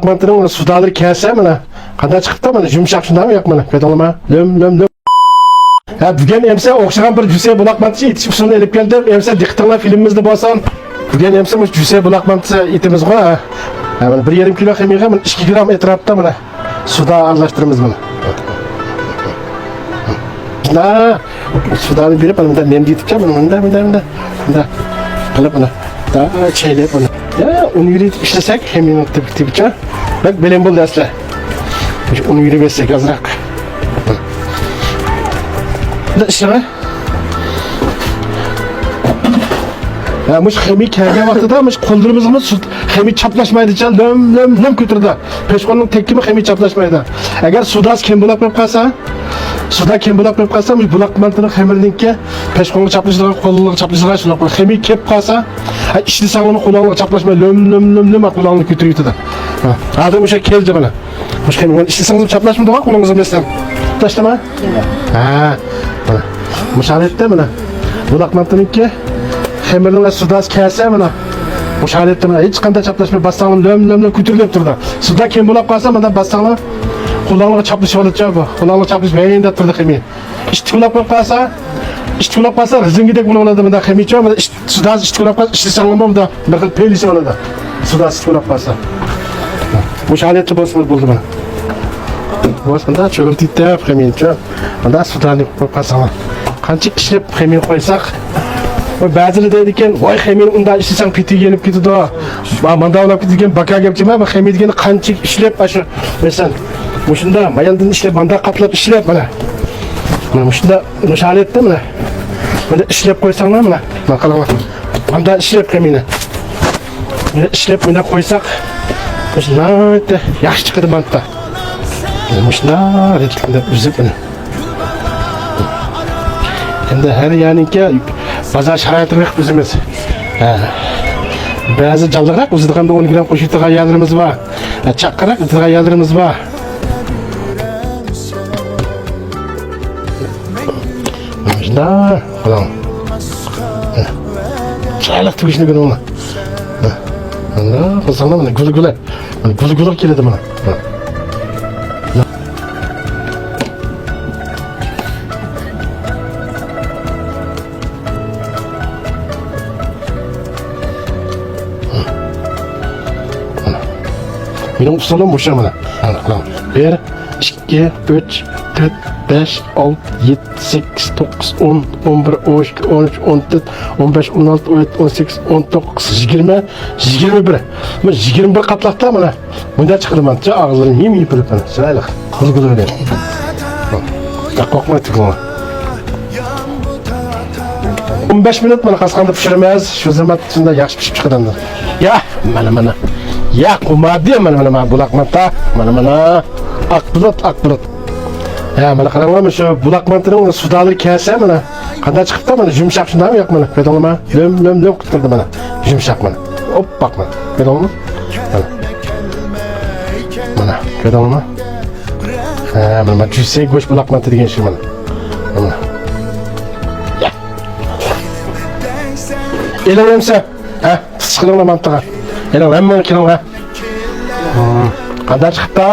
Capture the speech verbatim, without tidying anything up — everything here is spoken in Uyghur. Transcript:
مانتىنىڭ سۇدالىرى كەلسە، مانا، قانداق چىقىپتۇ، مانا، يۇمشاق شۇنداقمۇ، ياق، مانا، كۆردۈڭلارمۇ؟ لۆم، لۆم، لۆم. ھە، بۈگۈن ئەمسە ئوخشىغان بىر جۈسەي بۇلاق مانتىسى ئېتىش ئۇسۇلىنى ئېلىپ كەلدىم. ئەمسە دىققىتىڭلار فىلىمىمىزدە بولسۇن. بۈگۈن ئەمسە مۇشۇ جۈسەي بۇلاق مانتىسى ئېتىمىزغۇ، ھە. ھە، مانا، بىر يېرىم كىلو خېمىرغا، مانا، ئىككى گرام ئەتراپتا، مانا، سۇدا ئارىلاشتۇرىمىز، مانا. مانا، سۇدانى بېرىپ، مانا، مۇنداق نېمە دېيىپچە، مانا، مۇنداق، مۇنداق، مۇنداق. مۇنداق قىلىپ، مانا، مۇنداق چەيلەپ، مانا. يا، ئۇنى يۈرۈتۈپ ئىشلىسەك، خېمىرنىڭ تىپ-، تىپىچە. بەك بەلەن بولدى ئەسلى. شۇ ئۇنى يۈرۈۋەتسەك ئازراق. مۇنداق ئىشلەڭە. ھە، مۇشۇ خېمىر كەلگەن ۋاقتىدا مۇشۇ قوللىرىمىزغىمۇ سۇ، خېمىر چاپلاشمايدىچە، لۆم، لۆم، لۆم كۆتۈرىدۇ. پەشقولنىڭ تەككىمۇ خېمىر چاپلاشمايدۇ. ئەگەر سۇداسى كەم بولاپ قېلىپ قالسا، سۇدا كەم بولاپ قېلىپ قالسا، مۇشۇ بۇلاق مانتىنىڭ خېمىرىنىڭكى پەشقولغا چاپلىشىدىغان، قوللارغا چاپلىشىدىغان شۇنداق بىر خېمىر كېلىپ قالسا، ھە، ئىشلىسەڭلارمۇ قولۇڭلارغا چاپلاشماي، لۆم، لۆم، لۆم، لۆم، قولۇڭلارنى كۆتۈرۈۋېتىدۇ. ھە، ھازىر مۇشۇ كەلدى مانا. مۇشۇ خېمىر ئىشلىسەڭلار چاپلاشمىدىغان قولۇڭلارنى بىلسەم. چاپلاشتىمۇ؟ ھە. مانا. مۇشۇ ھالەتتە مانا. بۇلاق مانتىنىڭكى خېمىرنىڭ سۇداسى كەلسە مانا. مۇشۇ ھالەتتە مانا ھېچقانداق چاپلاشماي باسساڭلار لۆم، لۆم، لۆم كۆتۈرۈلۈپ تۇرىدۇ. سۇدا كەم بولاپ قالسا مانا باسساڭلار قولۇڭلارغا چاپلىشىۋالىدىچۇ بۇ. قولۇڭلارغا چاپلىشىپ ھەيدەپ تۇرىدۇ خېمىر. ئىتتىك بولاپ قالسا، ئىتتىك بولاپ قالسا، رېزىنكىدەك بولۇپ قالىدۇ، مۇنداق خېمىرچۇ، مانا ئىت-، سۇداسى ئىتتىك بولاپ قالسا، ئىشلىسەڭلارمۇ مۇنداق بىر خىل پېلىشىپ قالىدۇ. سۇداسى ئىتتىك بولاپ قالسا. مۇشۇ ھالەتتە بولسا بولدى مانا. بولسا مۇنداق چۆگۈرتۈپ خېمىرچۇ، مۇنداق سۇدانى قويۇپ قالساڭلار. قانچە ئىشلەپ خېمىر قويساق، بەزىلەر دەيدىكەن، ۋاي، خېمىرنى ئۇنداق ئىشلىسەڭ پېتى يېنىپ كېتىدۇ. ما-، مانداق بولۇپ كېتىدىكەن، باكا گەپ جىما، خېمىر دېگەن قانچە ئىشلەپ، ئاشۇ، مەسىلەن، مۇشۇنداق ماياندىن ئىشلەپ، مانداق قاتلاپ ئىشلەپ، مانا. مانا مۇشۇنداق، مۇشۇ ھالەتتە مانا. مانا ئىشلەپ قويساڭلار مانا. مانا قاراڭلار. مانداق ئىشلەپ خېمىرنى. مانا ئىشلەپ مانداق قويساق، مۇشۇنداق ياخشى چىقىدۇ مانتا. مانا مۇشۇنداق رەتلىكىدە ئۈزۈپ مانا. ئەمدى ھەر يەرنىڭكى بازار شارائىتىغا بېقىپ ئۈزىمىز. ھە. بەزى جانلىقراق ئۈزىدىغاندا ئون گرام قوشۇۋېتىدىغان يەرلىرىمىز بار. ھە، چاققىراق ئۈزىدىغان يەرلىرىمىز بار. شۇنداق قىلىڭ. چىرايلىق تۈگۈشنى كۆرۈڭلار. مانا قىلساڭلار مانا گۈلە گۈلە. مانا گۈلە گۈلە كېلىدۇ مانا. مېنىڭ ئۇسۇلۇم مۇشۇ مانا. مانا قىلىڭ. بىر، ئىككى، ئۈچ، تۆت، بەش، ئالتە، يەتتە، سەككىز، توققۇز، ئون، ئون بىر، ئون ئىككى، ئون ئۈچ، ئون تۆت، ئون بەش، ئون ئالتە، ئون يەتتە، ئون سەككىز، ئون توققۇز، يىگىرمە، يىگىرمە بىر. مانا يىگىرمە بىر قاتلاقتا مانا مۇنداق چىقىدۇ مانا. ئاغزىنى يۇم يېپىلىپ مانا. چىرايلىق. گۈل گۈل بىلەن. قورقماي تۇرۇڭلار. ئون بەش مىنۇت مانا قاسقاندا پىشۇرىمىز. شۇ زاماندا شۇنداق ياخشى پىشىپ چىقىدۇ ئەمدى. يا، مانا، مانا. يا، قۇمادى، مانا، مانا، مانا، بۇلاق مانتا. مانا، مانا. ئاق بۇلۇت، ئاق بۇلۇت. ھە، مانا قاراڭلار، شۇ بۇلاق مانتىنىڭ سۇدالىرى كەلسە، مانا. قانداق چىقىپتۇ، مانا، يۇمشاق شۇنداقمۇ، ياق، مانا. كۆردۈڭلارمۇ؟ لۆم، لۆم، لۆم قىلىپ تۇرىدۇ، مانا. يۇمشاق، مانا. ئوپپاق، مانا. كۆردۈڭلارمۇ؟ مانا. مانا، كۆردۈڭلارمۇ؟ ھە، مانا، مانا، جۈسەي گۆش بۇلاق مانتا دېگەن شۇ، مانا. مانا. يا. ئېلىڭ ئەمسە. ھە، تۇتۇش قىلىڭلار مانتىغا. ئېلىڭ، ھەممىڭ كېلىڭلار. ھىم، قانداق چىقىپتۇ؟